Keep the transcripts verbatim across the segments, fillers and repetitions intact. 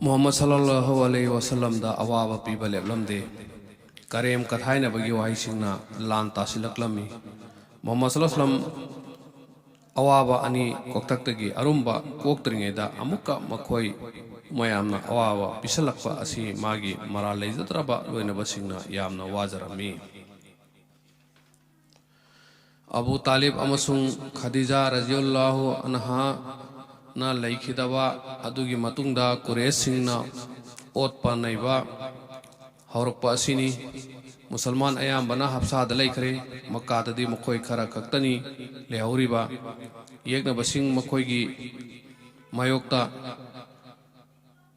ꯃꯨꯍꯝꯃꯗ ꯁꯜꯂꯜꯂꯥꯍꯨ ꯑꯂꯩꯍꯤ ꯋꯥꯁꯜꯂꯝꯗ ꯑꯋꯥꯕ ꯄꯤꯕ ꯂꯦꯞꯂꯝꯗꯦ꯫ ꯀꯔꯦꯝ ꯀꯊꯥꯏꯅꯕꯒꯤ ꯋꯥꯍꯩꯁꯤꯡꯅ ꯂꯥꯟ ꯇꯥꯁꯤꯜꯂꯛꯂꯝꯃꯤ꯫ ꯃꯨꯍꯝꯃꯗ ꯁꯜꯂꯜꯂꯥꯍꯨ ꯑꯂꯩꯍꯤ ꯋꯥꯁꯜꯂꯝ ꯑꯋꯥꯕ ꯑꯅꯤ ꯀꯣꯛꯊꯛꯇꯒꯤ ꯑꯔꯨꯝꯕ ꯀꯣꯛꯇ꯭ꯔꯤꯉꯩꯗ ꯑꯃꯨꯛꯀ ꯃꯈꯣꯏ ꯃꯌꯥꯝꯅ ꯑꯋꯥꯕ ꯄꯤꯁꯜꯂꯛꯄ ꯑꯁꯤ ꯃꯥꯒꯤ ꯃꯔꯥꯜ ꯂꯩꯖꯗ꯭ꯔꯕ ꯂꯣꯏꯅꯕꯁꯤꯡꯅ ꯌꯥꯝꯅ ꯋꯥꯖꯔꯝꯃꯤ꯫ ꯑꯕꯨ ꯇꯥꯂꯤꯕ ꯑꯃꯁꯨꯡ ꯈꯗꯤꯖꯥ ꯔꯖꯤꯌꯜꯂꯥꯍꯨ ꯑꯟꯍꯥꯅ ꯂꯩꯈꯤꯗꯕ ꯑꯗꯨꯒꯤ ꯃꯇꯨꯡꯗ ꯀꯨꯔꯦꯁꯁꯤꯡꯅ ꯑꯣꯠꯄ ꯅꯩꯕ ꯍꯧꯔꯛꯄ ꯑꯁꯤꯅꯤ꯫ ꯃꯨꯁꯜꯃꯥꯟ ꯑꯌꯥꯝꯕꯅ ꯍꯞꯁꯥꯗ ꯂꯩꯈ꯭ꯔꯦ꯫ ꯃꯛꯀꯥꯗꯗꯤ ꯃꯈꯣꯏ ꯈꯔ ꯈꯛꯇꯅꯤ ꯂꯩꯍꯧꯔꯤꯕ꯫ ꯌꯦꯛꯅꯕꯁꯤꯡ ꯃꯈꯣꯏꯒꯤ ꯃꯥꯌꯣꯛꯇ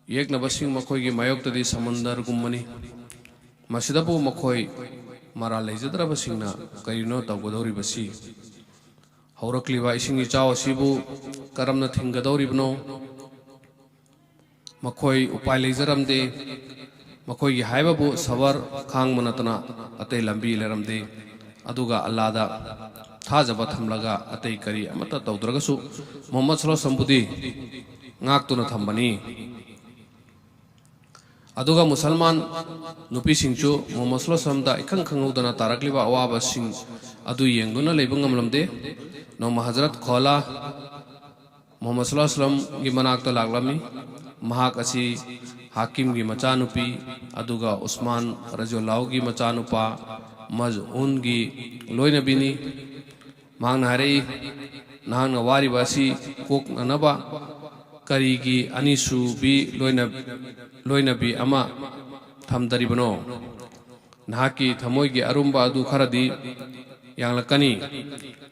ꯌꯦꯛꯅꯕꯁꯤꯡ ꯃꯈꯣꯏꯒꯤ ꯃꯥꯌꯣꯛꯇꯗꯤ ꯁꯃꯨꯟꯗꯔꯒꯨꯝꯕꯅꯤ꯫ ꯃꯁꯤꯗꯕꯨ ꯃꯈꯣꯏ ꯃꯔꯥꯜ ꯂꯩꯖꯗ꯭ꯔꯕꯁꯤꯡꯅ ꯀꯔꯤꯅꯣ ꯇꯧꯒꯗꯧꯔꯤꯕꯁꯤ? ꯍꯧꯔꯛꯂꯤꯕ ꯏꯁꯤꯡ ꯏꯆꯥꯎ ꯑꯁꯤꯕꯨ ꯀꯔꯝꯅ ꯊꯤꯡꯒꯗꯧꯔꯤꯕꯅꯣ? ꯃꯈꯣꯏ ꯎꯄꯥꯏ ꯂꯩꯖꯔꯝꯗꯦ꯫ ꯃꯈꯣꯏꯒꯤ ꯍꯥꯏꯕꯕꯨ ꯁꯕꯔ ꯈꯥꯡꯕ ꯅꯠꯇꯅ ꯑꯇꯩ ꯂꯝꯕꯤ ꯂꯩꯔꯝꯗꯦ꯫ ꯑꯗꯨꯒ ꯑꯜꯂꯥꯗ ꯊꯥꯖꯕ ꯊꯝꯂꯒ ꯑꯇꯩ ꯀꯔꯤ ꯑꯃꯠꯇ ꯇꯧꯗ꯭ꯔꯒꯁꯨ ꯃꯨꯍꯝꯃꯗ ꯁꯜꯂꯜꯂꯥꯍꯨ ꯑꯂꯩꯍꯤ ꯋꯥꯁꯜꯂꯝꯕꯨꯗꯤ ꯉꯥꯛꯇꯨꯅ ꯊꯝꯕꯅꯤ꯫ ꯑꯗꯨꯒ ꯃꯨꯁꯜꯃꯥꯟ ꯅꯨꯄꯤꯁꯤꯡꯁꯨ ꯃꯨꯍꯝꯃꯗ ꯁꯜꯂꯜꯂꯥꯍꯨ ꯑꯂꯩꯍꯤ ꯋꯥꯁꯜꯂꯝꯗ ꯏꯈꯪ ꯈꯪꯍꯧꯗꯅ ꯇꯥꯔꯛꯂꯤꯕ ꯑꯋꯥꯕꯁꯤꯡ ꯑꯗꯨ ꯌꯦꯡꯗꯨꯅ ꯂꯩꯕ ꯉꯝꯂꯝꯗꯦ꯫ ꯅꯣꯡꯃ ꯍꯖꯔꯠ ꯈꯣꯂꯥ ꯃꯨꯍꯝꯃꯗ ꯁꯜꯂꯜꯂꯥꯍꯨ ꯑꯂꯩꯍꯤ ꯋꯥꯁꯜꯂꯝꯒꯤ ꯃꯅꯥꯛꯇ ꯂꯥꯛꯂꯝꯃꯤ꯫ ꯃꯍꯥꯛ ꯑꯁꯤ ꯍꯥꯀꯤꯝꯒꯤ ꯃꯆꯥꯅꯨꯄꯤ ꯑꯗꯨꯒ ꯎꯁꯃꯥꯟ ꯔꯖꯤꯌꯜꯂꯥꯍꯨꯒꯤ ꯃꯆꯥꯅꯨꯄꯥ ꯃꯖꯎꯟꯒꯤ ꯂꯣꯏꯅꯕꯤꯅꯤ꯫ ꯃꯍꯥꯛꯅ ꯍꯥꯏꯔꯛꯏ, "ꯅꯍꯥꯛꯅ ꯋꯥꯔꯤꯕ ꯑꯁꯤ ꯀꯣꯛꯅꯅꯕ ꯀꯔꯤꯒꯤ ꯑꯅꯤꯁꯨꯕꯤ ꯂꯣꯏꯅ-, ꯂꯣꯏꯅꯕꯤ ꯑꯃ ꯊꯝꯗꯔꯤꯕꯅꯣ? ꯅꯍꯥꯛꯀꯤ ꯊꯃꯣꯏꯒꯤ ꯑꯔꯨꯝꯕ ꯑꯗꯨ ꯈꯔꯗꯤ ꯌꯥꯡꯂꯛꯀꯅꯤ꯫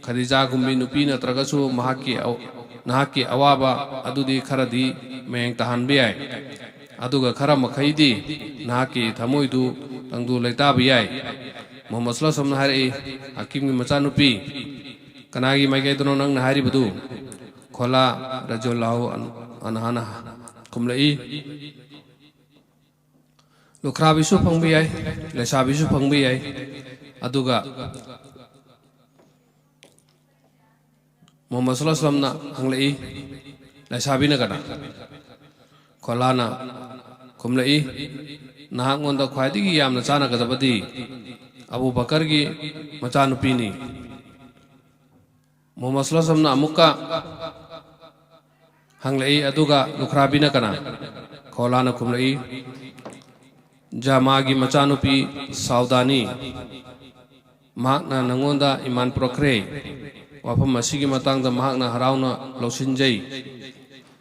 ꯈꯗꯤꯖꯥꯒꯨꯝꯕꯤ ꯅꯨꯄꯤ ꯅꯠꯇ꯭ꯔꯒꯁꯨ ꯃꯍꯥꯛꯀꯤ ꯑ-, ꯅꯍꯥꯛꯀꯤ ꯑꯋꯥꯕ ꯑꯗꯨꯗꯤ ꯈꯔꯗꯤ ꯃꯌꯦꯡ ꯇꯥꯍꯟꯕ ꯌꯥꯏ꯫ ꯑꯗꯨꯒ ꯈꯔ ꯃꯈꯩꯗꯤ ꯅꯍꯥꯛꯀꯤ ꯊꯃꯣꯏꯗꯨ ꯇꯪꯗꯨ ꯂꯩꯇꯥꯕ ꯌꯥꯏ"꯫ ꯃꯨꯍꯝꯃꯗ ꯁꯜꯂꯜꯂꯥꯍꯨ ꯑꯂꯩꯍꯤ ꯋꯥꯁꯜꯂꯝꯅ ꯍꯥꯏꯔꯛꯏ, "ꯍꯥꯀꯤꯝꯒꯤ ꯃꯆꯥꯅꯨꯄꯤ, ꯀꯅꯥꯒꯤ ꯃꯥꯏꯀꯩꯗꯅꯣ ꯅꯪꯅ ꯍꯥꯏꯔꯤꯕꯗꯨ?" ꯈꯣꯂꯥ ꯔꯖꯤꯌꯜꯂꯥꯍꯨ ꯑꯟ-, ꯑꯟꯍꯥꯅ ꯈꯨꯝꯂꯛꯏ, "ꯂꯨꯈ꯭ꯔꯥꯕꯤꯁꯨ ꯐꯪꯕ ꯌꯥꯏ, ꯂꯩꯁꯥꯕꯤꯁꯨ ꯐꯪꯕ ꯌꯥꯏ"꯫ ꯑꯗꯨꯒ ꯃꯨꯍꯝꯃꯗ ꯁꯜꯂꯜꯂꯥꯍꯨ ꯑꯂꯩꯍꯤ ꯋꯥꯁꯜꯂꯝꯅ ꯍꯪꯂꯛꯏ, "ꯂꯩꯁꯥꯕꯤꯅ ꯀꯅꯥ?" ꯈꯣꯂꯥꯅ ꯈꯨꯝꯂꯛꯏ, "ꯅꯍꯥꯛꯉꯣꯟꯗ ꯈ꯭ꯋꯥꯏꯗꯒꯤ ꯌꯥꯝꯅ ꯆꯥꯟꯅꯒꯗꯕꯗꯤ ꯑꯕꯨ ꯕꯀꯔꯒꯤ ꯃꯆꯥꯅꯨꯄꯤꯅꯤ꯫" ꯃꯨꯍꯝꯃꯗ ꯁꯜꯂꯜꯂꯥꯍꯨ ꯑꯂꯥꯏꯍꯤ ꯋꯥꯁꯜꯂꯝꯅ ꯑꯃꯨꯛꯀ ꯍꯪꯂꯛꯏ, "ꯑꯗꯨꯒ ꯂꯨꯈ꯭ꯔꯥꯕꯤꯅ ꯀꯅꯥ?" ꯈꯣꯂꯥꯅ ꯈꯨꯝꯂꯛꯏ, "ꯖꯃꯥꯒꯤ ꯃꯆꯥꯅꯨꯄꯤ ꯁꯥꯎꯗꯥꯅꯤ꯫ ꯃꯍꯥꯛꯅ ꯅꯪꯉꯣꯟꯗ ꯏꯃꯥꯟ ꯄꯨꯔꯛꯈ꯭ꯔꯦ꯫ ꯋꯥꯐꯝ ꯑꯁꯤꯒꯤ ꯃꯇꯥꯡꯗ ꯃꯍꯥꯛꯅ ꯍꯔꯥꯎꯅ ꯂꯧꯁꯤꯟꯖꯩ꯫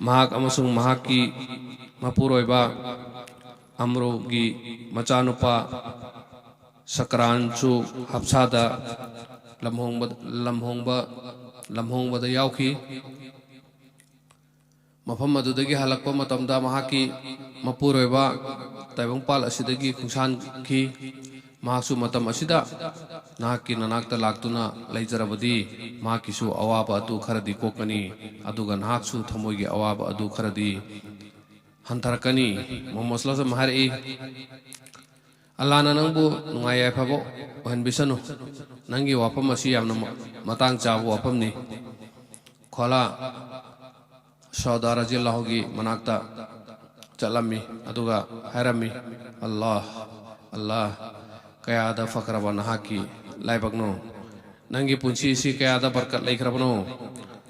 ꯃꯍꯥꯛ ꯑꯃꯁꯨꯡ ꯃꯍꯥꯛꯀꯤ ꯃꯄꯨꯔꯣꯏꯕ ꯑꯝꯔꯣꯒꯤ ꯃꯆꯥꯅꯨꯄꯥ ꯁꯀ꯭ꯔꯥꯟꯁꯨ ꯍꯞꯁꯥꯗ ꯂꯝꯍꯣꯡꯕ, ꯂꯝꯍꯣꯡꯕ, ꯂꯝꯍꯣꯡꯕꯗ ꯌꯥꯎꯈꯤ꯫ ꯃꯐꯝ ꯑꯗꯨꯗꯒꯤ ꯍꯜꯂꯛꯄ ꯃꯇꯝꯗ ꯃꯍꯥꯛꯀꯤ ꯃꯄꯨꯔꯣꯏꯕ ꯇꯥꯏꯕꯪꯄꯥꯜ ꯑꯁꯤꯗꯒꯤ ꯈꯣꯡꯁꯥꯟꯈꯤ꯫ ꯃꯍꯥꯛꯁꯨ ꯃꯇꯝ ꯑꯁꯤꯗ ꯅꯍꯥꯛꯀꯤ ꯅꯅꯥꯛꯇ ꯂꯥꯛꯇꯨꯅ ꯂꯩꯖꯔꯕꯗꯤ ꯃꯍꯥꯛꯀꯤꯁꯨ ꯑꯋꯥꯕ ꯑꯗꯨ ꯈꯔꯗꯤ ꯀꯣꯛꯀꯅꯤ, ꯑꯗꯨꯒ ꯅꯍꯥꯛꯁꯨ ꯊꯃꯣꯏꯒꯤ ꯑꯋꯥꯕ ꯑꯗꯨ ꯈꯔꯗꯤ ꯍꯟꯊꯔꯛꯀꯅꯤ꯫" ꯃꯨꯍꯝꯃꯗ ꯁꯜꯂꯜꯂꯥꯍꯨ ꯑꯂꯥꯏꯍꯤ ꯋꯥꯁꯜꯂꯝ ꯍꯥꯏꯔꯛꯏ, "ꯑꯜꯂꯥꯍꯅ ꯅꯪꯕꯨ ꯅꯨꯡꯉꯥꯏ ꯌꯥꯏꯐꯕ ꯑꯣꯏꯍꯟꯕꯤꯁꯅꯨ꯫ ꯅꯪꯒꯤ ꯋꯥꯐꯝ ꯑꯁꯤ ꯌꯥꯝꯅ ꯃ-, ꯃꯇꯥꯡ ꯆꯥꯕ ꯋꯥꯐꯝꯅꯤ꯫" ꯈꯣꯂꯥ ꯁꯥꯎꯗꯥ ꯔꯖꯤꯌꯜꯂꯥꯍꯨꯒꯤ ꯃꯅꯥꯛꯇ ꯆꯠꯂꯝꯃꯤ, ꯑꯗꯨꯒ ꯍꯥꯏꯔꯝꯃꯤ, "ꯑꯜꯂꯥꯍ, ꯑꯜꯂꯥꯍ, ꯀꯌꯥꯗ ꯐꯈ꯭ꯔꯕ ꯅꯍꯥꯛꯀꯤ ꯂꯥꯏꯕꯛꯅꯣ! ꯅꯪꯒꯤ ꯄꯨꯟꯁꯤ ꯑꯁꯤ ꯀꯌꯥꯗ ꯕꯔꯀꯠ ꯂꯩꯈ꯭ꯔꯕꯅꯣ!"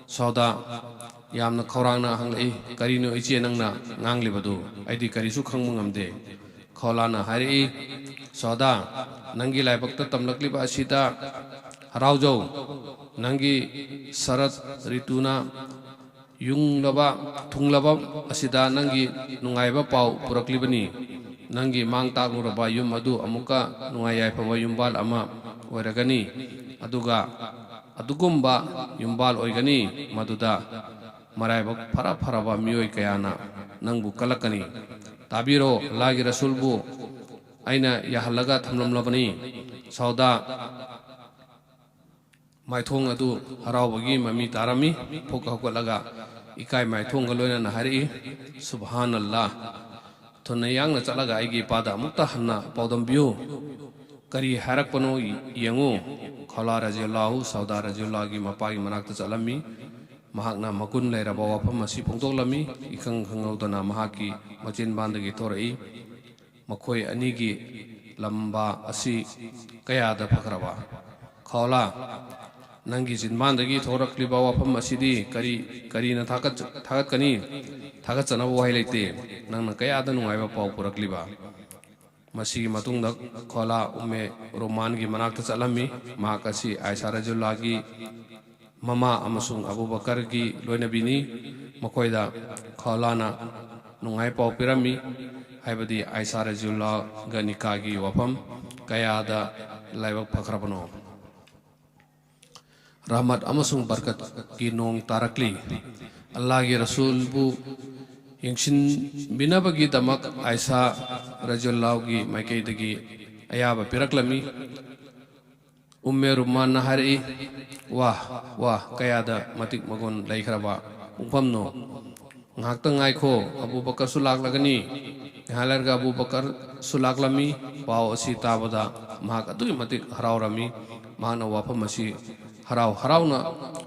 ꯁꯥꯎꯗꯥ ꯌꯥꯝꯅ ꯈꯧꯔꯥꯡꯅ ꯍꯪꯂꯛꯏ, "ꯀꯔꯤꯅꯣ ꯏꯆꯦ ꯅꯪꯅ ꯉꯥꯡꯂꯤꯕꯗꯨ? ꯑꯩꯗꯤ ꯀꯔꯤꯁꯨ ꯈꯪꯕ ꯉꯝꯗꯦ꯫" ꯈꯣꯂꯥꯅ ꯍꯥꯏꯔꯛꯏ, "ꯁꯥꯎꯗꯥ, ꯅꯪꯒꯤ ꯂꯥꯏꯕꯛꯇ ꯇꯝꯂꯛꯂꯤꯕ ꯑꯁꯤꯗ ꯍꯔꯥꯎꯖꯧ꯫ ꯅꯪꯒꯤ ꯁꯔꯠ ꯔꯤꯇꯨꯅ ꯌꯨꯡꯂꯕ, ꯊꯨꯡꯂꯕ ꯑꯁꯤꯗ ꯅꯪꯒꯤ ꯅꯨꯡꯉꯥꯏꯕ ꯄꯥꯎ ꯄꯨꯔꯛꯂꯤꯕꯅꯤ꯫ ꯅꯪꯒꯤ ꯃꯥꯡ ꯇꯥꯛꯂꯨꯔꯕ ꯌꯨꯝ ꯑꯗꯨ ꯑꯃꯨꯛꯀ ꯅꯨꯡꯉꯥꯏ ꯌꯥꯏꯐꯕ ꯌꯨꯝꯕꯥꯜ ꯑꯃ ꯑꯣꯏꯔꯒꯅꯤ, ꯑꯗꯨꯒ ꯑꯗꯨꯒꯨꯝꯕ ꯌꯨꯝꯕꯥꯜ ꯑꯣꯏꯒꯅꯤ, ꯃꯗꯨꯗ ꯃꯔꯥꯏꯕꯛ ꯐꯔ ꯐꯔꯕ ꯃꯤꯑꯣꯏ ꯀꯌꯥꯅ ꯅꯪꯕꯨ ꯀꯜꯂꯛꯀꯅꯤ꯫ ꯇꯥꯕꯤꯔꯣ, ꯑꯜꯂꯥꯍꯒꯤ ꯔꯁꯨꯜꯕꯨ ꯑꯩꯅ ꯌꯥꯍꯜꯂꯒ ꯊꯝꯂꯝꯂꯕꯅꯤ꯫" ꯁꯥꯎꯗꯥ ꯃꯥꯏꯊꯣꯡ ꯑꯗꯨ ꯍꯔꯥꯎꯕꯒꯤ ꯃꯃꯤ ꯇꯥꯔꯝꯃꯤ꯫ ꯐꯨꯛ ꯍꯧꯒꯠꯂꯒ ꯏꯀꯥꯏ ꯃꯥꯏꯊꯣꯡꯒ ꯂꯣꯏꯅꯅ ꯍꯥꯏꯔꯛꯏ, "ꯁꯨꯕꯍꯥꯅꯜꯂꯥꯍ, ꯊꯨꯅ ꯌꯥꯡꯅ ꯆꯠꯂꯒ ꯑꯩꯒꯤ ꯏꯄꯥꯗ ꯑꯃꯨꯛꯇ ꯍꯟꯅ ꯄꯥꯎꯗꯝꯕꯤꯌꯨ꯫ ꯀꯔꯤ ꯍꯥꯏꯔꯛꯄꯅꯣ ꯌꯦꯡꯉꯨ꯫" ꯈꯣꯂꯥ ꯔꯖꯤꯌꯜꯂꯥꯍꯨ ꯁꯥꯎꯗꯥ ꯔꯖꯤꯌꯜꯂꯥꯍꯨꯒꯤ ꯃꯄꯥꯒꯤ ꯃꯅꯥꯛꯇ ꯆꯠꯂꯝꯃꯤ꯫ ꯃꯍꯥꯛꯅ ꯃꯒꯨꯟ ꯂꯩꯔꯕ ꯋꯥꯐꯝ ꯑꯁꯤ ꯐꯣꯡꯗꯣꯛꯂꯝꯃꯤ꯫ ꯏꯈꯪ ꯈꯪꯍꯧꯗꯅ ꯃꯍꯥꯛꯀꯤ ꯃꯆꯤꯟꯕꯥꯟꯗꯒꯤ ꯊꯣꯔꯛꯏ, "ꯃꯈꯣꯏ ꯑꯅꯤꯒꯤ ꯂꯝꯕꯥ ꯑꯁꯤ ꯀꯌꯥꯗ ꯐꯈ꯭ꯔꯕ?" ꯈꯣꯂꯥ, ꯅꯪꯒꯤ ꯆꯤꯟꯕꯥꯟꯗꯒꯤ ꯊꯣꯔꯛꯂꯤꯕ ꯋꯥꯐꯝ ꯑꯁꯤꯗꯤ ꯀꯔꯤ, ꯀꯔꯤꯅ ꯊꯥꯒꯠ-, ꯊꯥꯒꯠꯀꯅꯤ? ꯊꯥꯒꯠꯆꯅꯕ ꯋꯥꯍꯩ ꯂꯩꯇꯦ꯫ ꯅꯪꯅ ꯀꯌꯥꯗ ꯅꯨꯡꯉꯥꯏꯕ ꯄꯥꯎ ꯄꯨꯔꯛꯂꯤꯕ? ꯃꯁꯤꯒꯤ ꯃꯇꯨꯡꯗ ꯈꯣꯂꯥ ꯎꯝꯃꯦ ꯔꯨꯃꯥꯟꯒꯤ ꯃꯅꯥꯛꯇ ꯆꯠꯂꯝꯃꯤ꯫ ꯃꯍꯥꯛ ꯑꯁꯤ ꯑꯥꯏꯁꯥ ꯔꯖꯨꯜꯂꯥꯒꯤ ꯃꯃꯥ ꯑꯃꯁꯨꯡ ꯑꯕꯨ ꯕꯀꯔꯒꯤ ꯂꯣꯏꯅꯕꯤꯅꯤ꯫ ꯃꯈꯣꯏꯗ ꯈꯣꯂꯥꯅ ꯅꯨꯡꯉꯥꯏ ꯄꯥꯎ ꯄꯤꯔꯝꯃꯤ, ꯍꯥꯏꯕꯗꯤ ꯑꯥꯏꯁꯥ ꯔꯖꯨꯜꯂꯥꯒ ꯅꯤꯀꯥꯒꯤ ꯋꯥꯐꯝ ꯀꯌꯥꯗ ꯂꯥꯏꯕꯛ ꯐꯈ꯭ꯔꯕꯅꯣ꯫ ꯔꯍꯃꯠ ꯑꯃꯁꯨꯡ ꯕꯔꯀꯠꯀꯤ ꯅꯣꯡ ꯇꯥꯔꯛꯂꯤ꯫ ꯑꯜꯂꯥꯍꯒꯤ ꯔꯁꯨꯜꯕꯨ ꯌꯦꯡꯁꯤꯟꯕꯤꯅꯕꯒꯤꯗꯃꯛ ꯑꯥꯏꯁꯥ ꯔꯖꯨꯜꯂꯥꯍꯨꯒꯤ ꯃꯥꯏꯀꯩꯗꯒꯤ ꯑꯌꯥꯕ ꯄꯤꯔꯛꯂꯝꯃꯤ꯫ ꯎꯝꯃꯦ ꯔꯨꯃꯥꯟꯅ ꯍꯥꯏꯔꯛꯏ, "ꯋꯥ, ꯋꯥ, ꯀꯌꯥꯗ ꯃꯇꯤꯛ ꯃꯒꯨꯟ ꯂꯩꯈ꯭ꯔꯕ ꯄꯨꯡꯐꯝꯅꯣ! ꯉꯥꯏꯍꯥꯛꯇꯪ ꯉꯥꯏꯈꯣ, ꯑꯕꯨ ꯕꯀꯔꯁꯨ ꯂꯥꯛꯂꯒꯅꯤ꯫" ꯉꯥꯏꯍꯥꯛ ꯂꯩꯔꯒ ꯑꯕꯨ ꯕꯀꯔꯁꯨ ꯂꯥꯛꯂꯝꯃꯤ꯫ ꯄꯥꯎ ꯑꯁꯤ ꯇꯥꯕꯗ ꯃꯍꯥꯛ ꯑꯗꯨꯛꯀꯤ ꯃꯇꯤꯛ ꯍꯔꯥꯎꯔꯝꯃꯤ꯫ ꯃꯍꯥꯛꯅ ꯋꯥꯐꯝ ꯑꯁꯤ ꯍꯔꯥꯎ ꯍꯔꯥꯎꯅ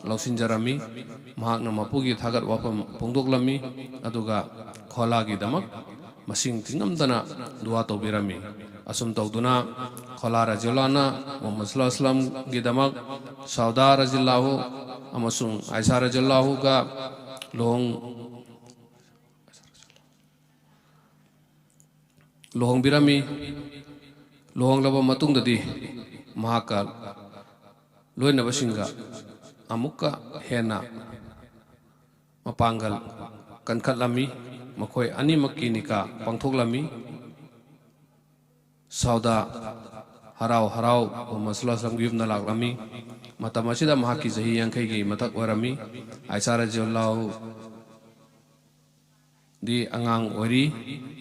ꯂꯧꯁꯤꯟꯖꯔꯝꯃꯤ꯫ ꯃꯍꯥꯛꯅ ꯃꯄꯨꯒꯤ ꯊꯥꯒꯠ ꯋꯥꯐꯝ ꯐꯣꯡꯗꯣꯛꯂꯝꯃꯤ, ꯑꯗꯨꯒ ꯈꯣꯂꯥꯒꯤꯗꯃꯛ ꯃꯁꯤꯡ ꯊꯤꯉꯝꯗꯅ ꯗꯨꯋꯥ ꯇꯧꯕꯤꯔꯝꯃꯤ꯫ ꯑꯁꯨꯝ ꯇꯧꯗꯨꯅ ꯈꯣꯂꯥ ꯔꯖꯤꯌꯜꯂꯥꯍꯨꯅ ꯃꯨꯍꯝꯃꯗ ꯁꯜꯂꯜꯂꯥꯍꯨ ꯑꯂꯥꯏꯍꯤ ꯋꯥꯁꯜꯂꯝꯒꯤꯗꯃꯛ ꯁꯥꯎꯗꯥ ꯔꯖꯤꯌꯜꯂꯥꯍꯨ ꯑꯃꯁꯨꯡ ꯑꯥꯏꯁꯥ ꯔꯖꯤꯌꯜꯂꯥꯍꯨꯒ ꯂꯨꯍꯣꯡ-, ꯂꯨꯍꯣꯡꯕꯤꯔꯝꯃꯤ꯫ ꯂꯨꯍꯣꯡꯂꯕ ꯃꯇꯨꯡꯗꯗꯤ ꯃꯍꯥꯛꯀ ꯂꯣꯏꯅꯕꯁꯤꯡꯒ ꯑꯃꯨꯛꯀ ꯍꯦꯟꯅ ꯃꯄꯥꯡꯒꯜ ꯀꯟꯈꯠꯂꯝꯃꯤ꯫ ꯃꯈꯣꯏ ꯑꯅꯤꯃꯛꯀꯤ ꯅꯤꯀꯥ ꯄꯥꯡꯊꯣꯛꯂꯝꯃꯤ꯫ ꯁꯥꯎꯗꯥ ꯍꯔꯥꯎ ꯍꯔꯥꯎ ꯃꯨꯍꯝꯃꯗ ꯁꯜꯂꯜꯂꯥꯍꯨ ꯑꯂꯥꯏꯍꯤ ꯋꯥꯁꯜꯂꯝꯒꯤ ꯌꯨꯝꯗ ꯂꯥꯛꯂꯝꯃꯤ꯫ ꯃꯇꯝ ꯑꯁꯤꯗ ꯃꯍꯥꯛꯀꯤ ꯆꯍꯤ ꯌꯥꯡꯈꯩꯒꯤ ꯃꯊꯛ ꯑꯣꯏꯔꯝꯃꯤ꯫ ꯑꯥꯏꯁꯥ ꯔꯖꯤꯌꯜꯂꯥꯍꯨꯗꯤ ꯑꯉꯥꯡ ꯑꯣꯏꯔꯤ꯫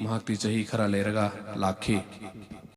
ꯃꯍꯥꯛꯇꯤ ꯆꯍꯤ ꯈꯔ ꯂꯩꯔꯒ ꯂꯥꯛꯈꯤ꯫